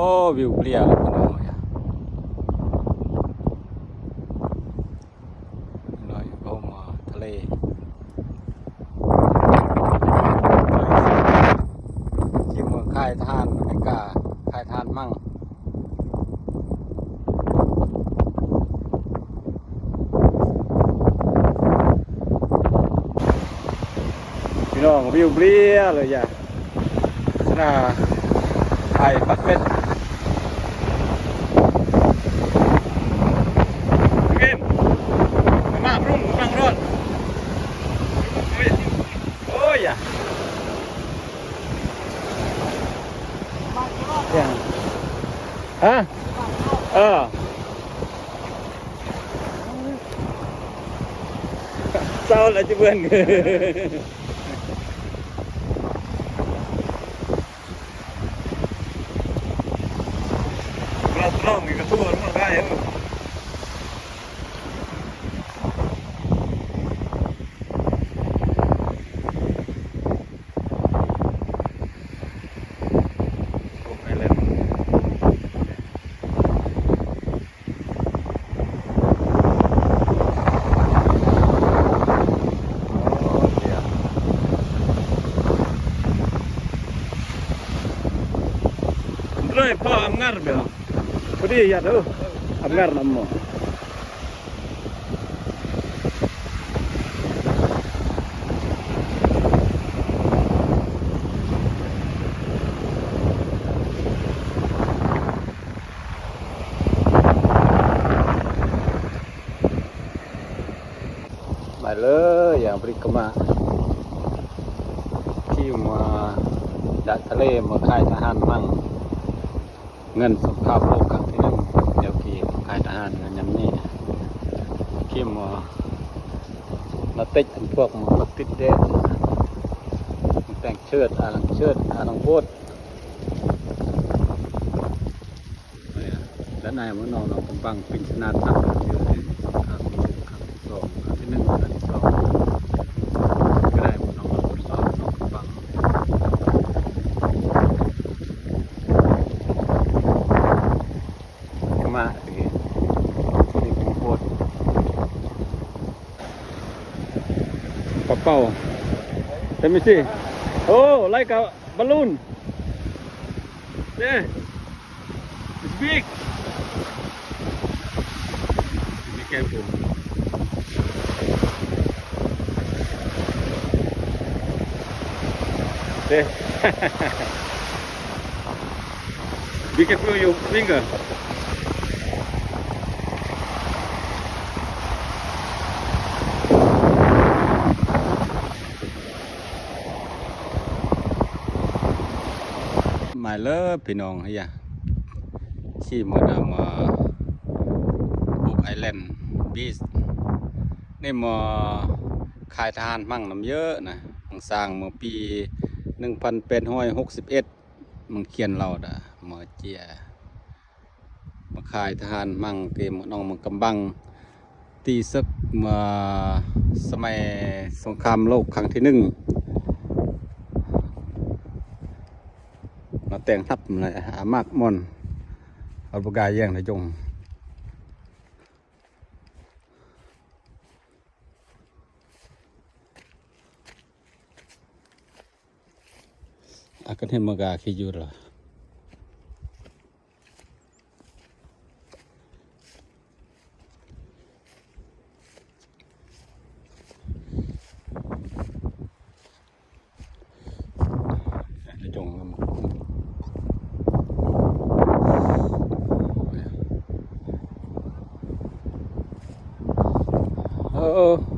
ໂອ້ ວິວເປຍເລີຍພີ່ນ້ອງເອີຍ ນ້ອຍໂຮມທະເລ ທີ່ເມືອງຄ້າຍທະຫານອາເມລິກາ ຄ້າຍທະຫານມັ່ງ. ພີ່ນ້ອງ ວິວເບຍເລີຍຢາ ສະໜາໄອປັກເປັດ ເກມ ມາບລຸງ ນັ່ງລົດ ໂອ້ຍ ໂອ້ຍ ຫຍັງ ຮະ ເອີ. ເຊົາແລ້ວຈະເບິ່ງ ລອງນີ້ກະທົ່ວໄດ້. ເລີຍພໍອຳງານແບບ ພໍດີຢາດເດີ ອຳງານນຳໝໍ. ມາເລີຍ ຢ່າງປະລິກະມາ ທີ່ມາຈາກທະເລ ມາຄ້າຍທະຫານມັ່ງ ເງິນສົງຄາມໂລກຄັ້ງທີໜຶ່ງ ດຽວກີ້ຄ້າຍທະຫານເງິນຍາມນີ້ ທີ່ມາ ມາຕິດອັນພວກມາຕິດແດນ ແຕ່ງເຊີດ ອາລັງເຊີດ ອາລັງໂພດ. ແລະ ນາຍມະນອງ ນອງກຳບັງ ປິງຊະນາທັບ ເທື່ອໜຶ່ງ ຄັ້ງທີໜຶ່ງ ຄັ້ງທີສອງ ຄັ້ງທີໜຶ່ງ ຄັ້ງທີສອງ ກະໄດ້ມະນອງ ນອງກຳບັງ ມາ ໂອເຄ ນີ້ກຳໂພດ ປາເປົ້າ ເປັນຈັ່ງຊີ້ ໂອ້ ໄລກະບາລູນ Yeah, it's big. Be careful. Yeah. Be careful your finger. ມາເລີຍພີ່ນ້ອງເອີຍ ທີ່ມານຳ ອາ Oak Island Beach ນີ້ ມາຄ້າຍທະຫານມັ່ງນຳເຢີນະ ມັ່ງສ້າງເມື່ອປີໜຶ່ງພັນແປດຮ້ອຍຫົກສິບເອັດ ມັ່ງຂຽນເລົ່າດາ ມາເຈຍ ມາຄ້າຍທະຫານມັ່ງ ເກມນ້ອງມັ່ງກຳບັງ ຕີເສິກເມື່ອສະໄໝສົງຄາມໂລກຄັ້ງທີໜຶ່ງ ມາແຕ່ງທັບ ອາ ມາກມ່ອນ ອາ ປະກາແຍງນະຍົງ. ອາ ກະເຫັນມັນກະຂີ້ຢູ່ລະ ຈອງ ເອີ.